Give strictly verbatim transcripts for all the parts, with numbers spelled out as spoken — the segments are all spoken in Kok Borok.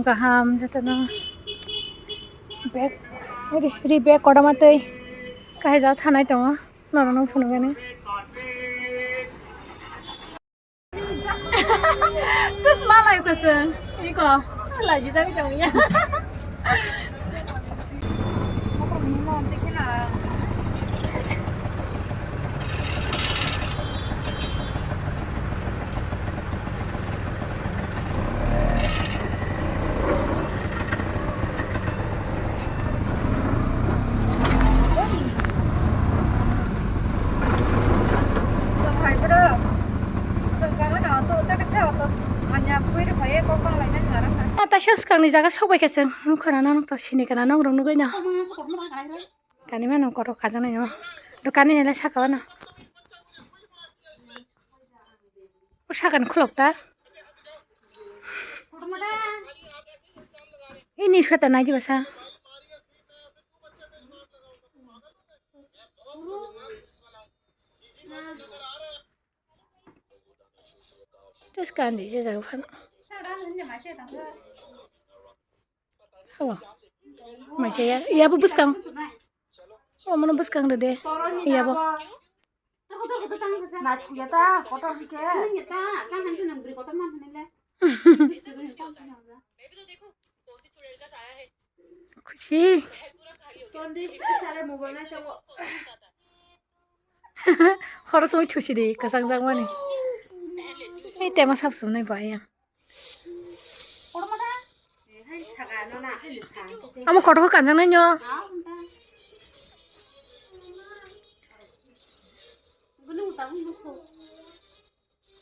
Kaham jotono bag, ri, ri bag kotorma tei kahijak thanai tongo, norokno phunukgani. Tus malai kusung, iko, lajijagwi tongya. Taisa swkangni jaga sokbai khe chwng nukha na, nang to sini kana, nang rok nugwi no. Kani mano kotor kajaknai no. Dokani nile saka o no. O sakani khulok ta. Ini sweta nai di basa. Just kandi je jago phano. Hawa. Maisa ya, ya bo bwskang. O mono bwskang de de. Ya bo. Na thuya ta, kotor hike. Khusi. Kondi sare mobile nai tongo. Horo songwi thusi di, kwchang jakmani. Ei tema sap sumnai bai ang. Amo kotor kho kanjaknai no.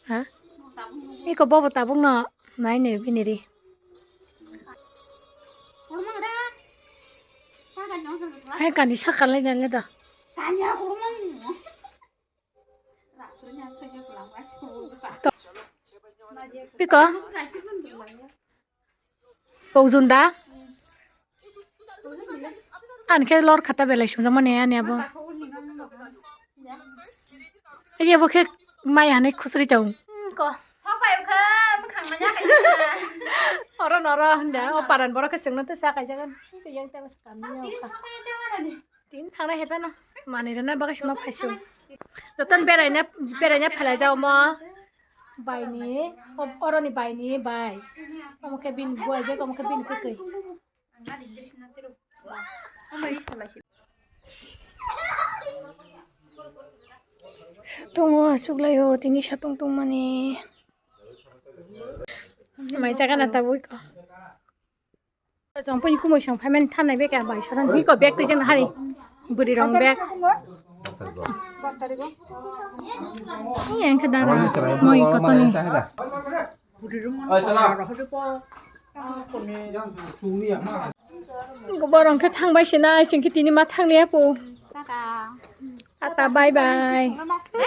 Ha? Iko bobo tabuk no nai nai bini ri. Hai kani sakal lai nai da. Piko. Kok junda. Ani khe lor khata belai sumjak mani ani abo. Ani abo khe mai hanai khusri tong. Ko. Oro noro hwnda o paran borok khe chwngno tesa kaijagan. Yang tebes kamni. Tin thangna hepa no. Mani rwna bagwi sima phaisu. Joton beraina beraina phalai jago mo. Baini, o-, oroni baini bai. Omo khe bini buaijak, omo khe bini kwtwi. Satung o achuklaio, tini satung tongmani. Mai jaga na tabuk ko. Chong puni kumui song phaimani thanai beka bai soran hiko bag twi jeng hari. Bwrwi rong bag. Iya engkha dara moi kotoni. Borong khe thangbai sina sing khe tini ma thanglia pu. Tata bye bye.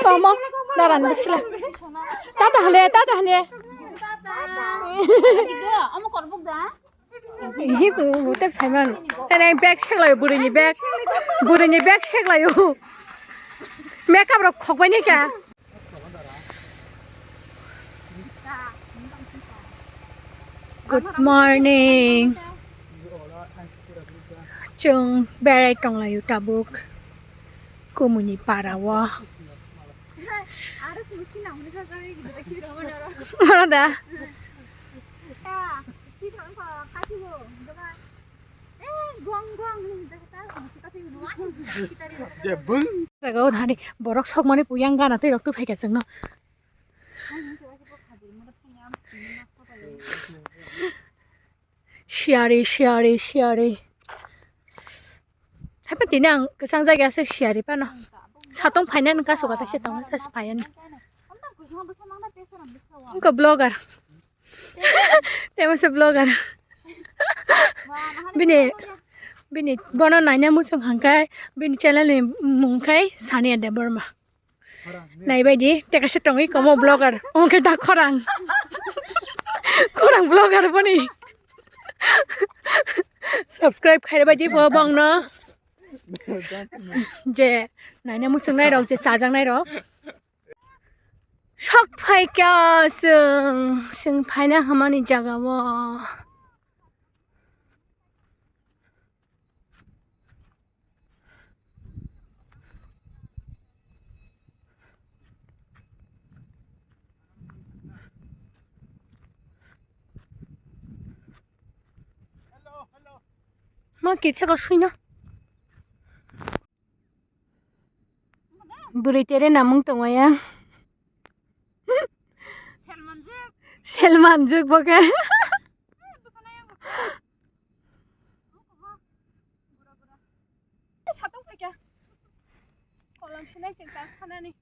Komo daran bisla. Tata hale tata hale. Tata. Omo korbuk da. Hi bu tep saiman. Ene bag seklayo burini bag. Burini bag seklayo. Makeup rok khokbai ni ka. Good morning. Chwng berai tonglayo tabuk. Kumuni para o. Oro da. Jaga o thani borok sokmani puyang gana tei rok tubui phaikha chwngno. Siyari siyari siyari. Haiphano tini ang kwchang jagao se siyari phano. Satung phainani kasu kaisa tongo, phaiani. Wngkha vlogger. Tei masa vlogger. Bini, bini bono naina muchung hangkai, bini channel ni mung khai Sania Debbarma. Naibaidi, tei kaisa tongwi komo vlogger. Omo khe da khorang. Khorang vlogger boni. Subscribe khairokbaidi bo bongno. Je naina muchungnai rok, je chajaknai rok. Sok phaikha chwng, chwng phaina hamani jaga o. Kithego suino. Bwrwi tere namung tongo ya. Selman juk bo khe. Satong phaikha. Kolam sinai chwng ta khanani.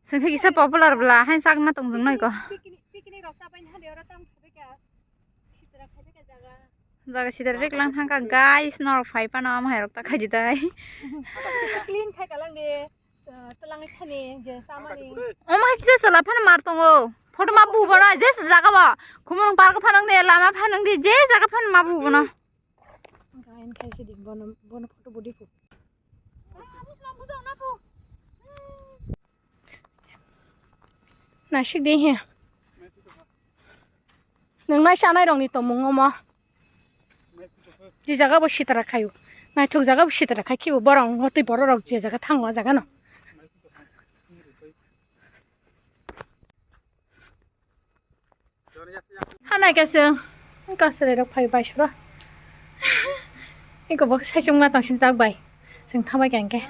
Chwng khe kisa popular bla, hain sakma tong chwng noi ko. Picnic, picnic rok chapai ni hade oro tamo khabai kha. Sitra khabai kha jaga. Jaga sitra bek lang thang kha, guys, norok phai phano omo hai rok ta khai di dai. Clean khai kalang de. Twlang khani je samani. Omo hai kisa chwla phano mar tongo. Photo ma bu bono je jaga bo. Khumulwng park phanang de, lama phanang de, je jaga phano ma bu bono. Gain khai se di bono, bono photo budi ko. Nasik de he. Nwng nai sanai rok ni tomung omo. Je jaga bo sitra khaio. Naithok jaga bo sitra khai khibo borok wng twi borok rok je jaga thango a jaga no. Hanai kaisa kasari rok phai bai soro. Eko bo sai chwngma tang sin tak bai. Chwng thambai kha hwnkhe.